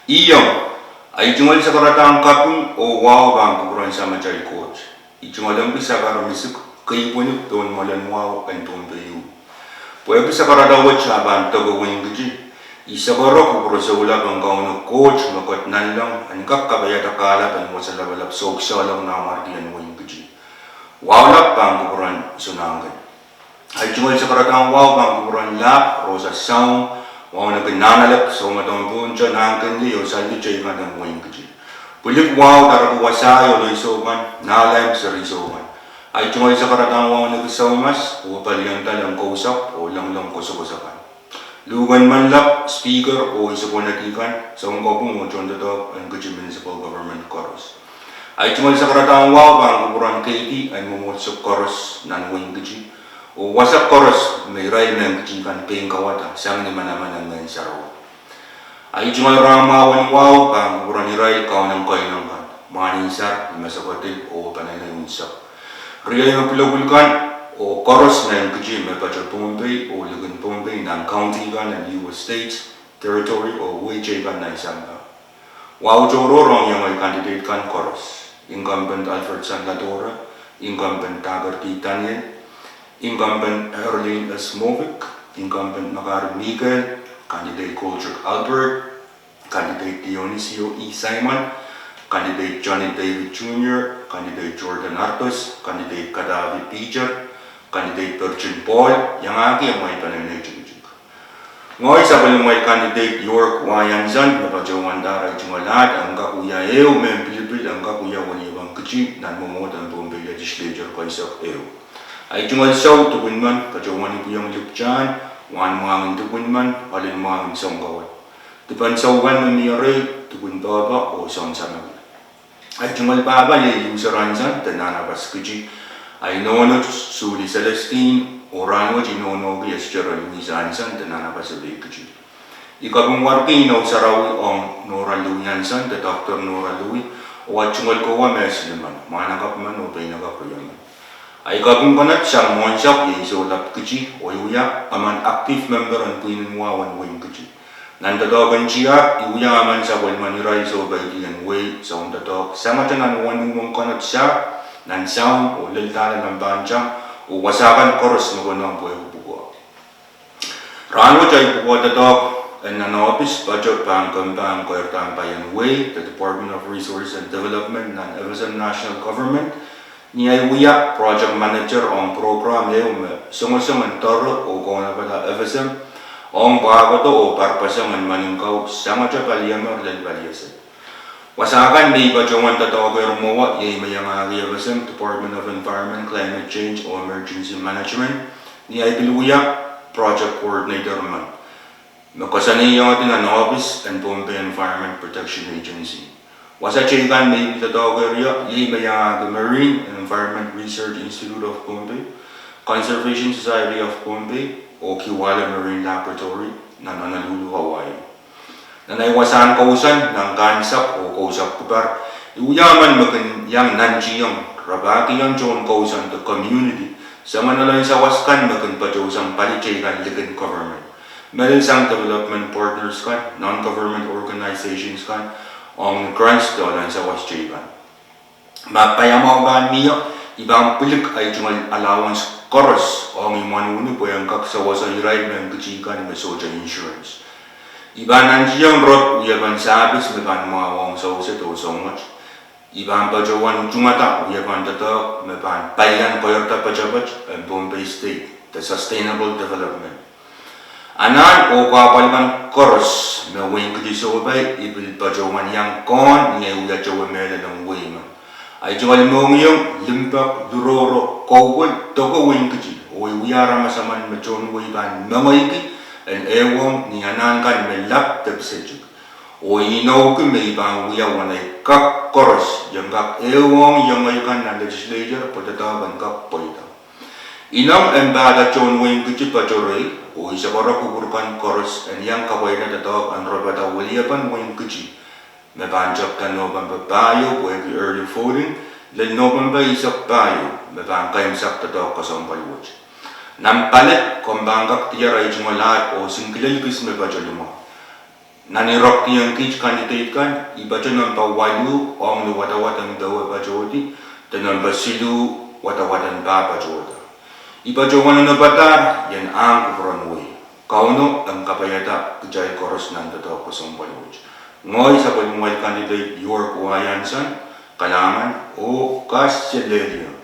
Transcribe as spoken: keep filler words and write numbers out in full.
Iong, ahi tungoal sakaradahn kaping oh wahu pahn kupwuren Samatail Koht. I tungoal ong ki sapar misik, keipweni pohn mwoalen wahu en Pohnpei ieu, pwehki sakarada wet ah pahn deke wein Kiti. I sakaro kupwure soulap ong Kauno Koht me ket nanleng en kak kapaiada kahlap en wasa lapalap sohpw soahlong nan mwarkien wein Kiti. Wahu lap pahn kupwuren Sohnangken. Ahi tungoal sakaradahn wahu pahn kupwuren Lahp Rosa Saung, wauneki Nahnalek, Soumadohn Pohnte, Nahnkindi oh Saldi teikan en wein Kiti. Pwilik wahu, Dareki Wasai oh Loisou kan, Nahlaim, Serisou kan. Ahi tungoal sakaradahn wauneki Soumas oh palien dal en Kousapw oh Lengleng Kosokoso kan. Luhken Manlap, Speaker oh Isepwonedi kan, Sounkopwung oh tohndoadoahk en Kiti Municipal Government koaros. Ahi tungoal sakaradahn wahu pahn kupwuren Keidi en mwomwohdiso koaros nan wein Kiti, oh wasa koaros me irail mehn Kiti kan pein kawada sang ni manaman en Ngehn Sarawi. Ahi tungoal rahn mwahu en wahu pahn kupwuren irail Kaun en Keinek kan, Mwahnensar, Masakodil oh Peneinei unsek. Riei me pwulopwul kan oh koaros mehn Kiti me patoh Pohnpei oh likin Pohnpei nan county kan en U S States, Territory oh wehi teikan nan sampah. Wahu tohrohr ong iengei candidate kan koaros: Incumbent Alfredson Ladora, Incumbent Dakerti Daniel, Incumbent Herlin S. Movick, Incumbent Makari Mikael, Candidate Goldrick Albert, Candidate Dionisio E. Simon, Candidate Johnny David Junior, Candidate Jordan Artos, Candidate Kadavi Peter, Candidate Virgin Paul, iangahki amwail peneinei tikitik. Ngehi sapwellimamwail candidate York Y. Anson me patohwan dahr ahi tungoal ahd en kak wia ehu mehn pilipil en kak wia Weniepen Kiti nan mwomwohd en Pohnpei Legislature keisek ehu. Ahi tungoal sou dipwinmen patohwan ipwiong lipwtahn, wahn mwahngin dipwinmen, ohl en mwahngin sounkawad. Dipen sou kan me mie rei, dipwin pahpa oh sounsamaki. Ahi tungoal pahpa iei User Anson de Nahnapas Kiti. Ahi nohno Suli Celestine, oh rahnwet I nohnoki Esther Louise Anson de Nahnapas Epei Kiti. I kapingwarki inou sarawi ong Nora Louie Anson de Doctor Nora Louie, oh aht tungoal kowe me silimen, mwahnakapw men oh peinakapw riemen. Ahi kaping konat sang mwohnsapw iei Soulap Kiti, oh I wia emen active member en pwihn en wahu en wehin Kiti. Nan doadoahk en tiahk, I wia emen sapwellimen irail soupeidi en wehi soundoadoahk, sangete nan wenihmwen konat sahpw, nan sound oh lel dahla nan pahn tang, oh wasa kan koaros me konehng pwehki pwukoa. Rahnwet ahi pwukoa doadoahk en nan ohpis patoh pahn kempe en keirda paien wehi de Department of Resources and Development nan F S M National Government, ni ahi wia project manager ong program ehu me songosong en doare oh kaunopada F S M ong pwahkodo oh parpasong en meninkau sangete paliemer lel paliese. Wasa kan me I patohwan doadoahkehr mwowe iei me iangahki F S M Department of Environment, Climate Change oh Emergency Management, ni ahi pil wia project coordinator men me koasoanehdi nan ohpis en Pohnpei Environment Protection Agency. Wasa teikan me I pil doadoahkehr ie iei me iangahki Marine and Environment Research Institute of Pohnpei, Conservation Society of Pohnpei oh Kiwale Marine Laboratory nan Honolulu, Hawaii. Nan ahi wasahn kousoan nan Kahnsapw oh Kousapw Kupar, I wia emen me kin iang nantihong rapahkiong tohn kousoan de community, samwanoalen sawas kan me kin patohsang pali teikan likin government, mehlel sang development partners kan, non-government organizations kan, ong grants de olen sawas teikan. Ma paiamwahu pahn mie, I pahn pwilik ahi tungoal allowance koaros ong imwen wini pwe en kak sewese irail mehn Kiti kan me sohte insurance. I pahn nantihong rop wiepen sahpis me pahn mwahu ong sewese de soumwet. I pahn patohwan utungada wiepen doadoahk me pahn palian keirda poatopoat en Pohnpei State de sustainable development. Anahn oh kahpwal kan koaros me wehin Kiti sohpai I pil patohwan iang kohn ni ahi wia towe mehlel en wehi men. Ahi tungoal mohngiong, limpoak, lurouro, kouwel, deke wehin Kiti, oh I wia aramas emen me tohn wehi pahn mengeiki en ehuong ni anahn kan me lap de pisetik. Oh I inouki me I pahn wia wen ahi kak koaros iang kak ehuong iengei kan nan legislature pwe doadoahk en kak pweida. Ineng en pahda tohn wehin Kiti patoh rehi, oh I sakara kupwur kan koaros en iang kapwaiada doadoahk en rapada weliepen wehin Kiti me pahn tepda Nopempe pahieu pwehki early voting lel Nopempe eisek pahieu me pahn keimwsakda doadoahk kesempwal wet. Nan ballot komw pahn kak diar ahi tungoal ahd oh singkilel kis me patoh limau. Nan irokdiong kiht candidate kan, I patoh nempe waluh ong ni wadawad en dewe patohdi, de nempe siluh wadawad en pah patohda. I patohwan onopadahr ien ahng kupwuren wehi. Kauno en kapaiada kitail koaros nan doadoahk kesempwal wet. Ngehi sapwellimamwail candidate York Y. Anson, kalahngan oh kaselehlie.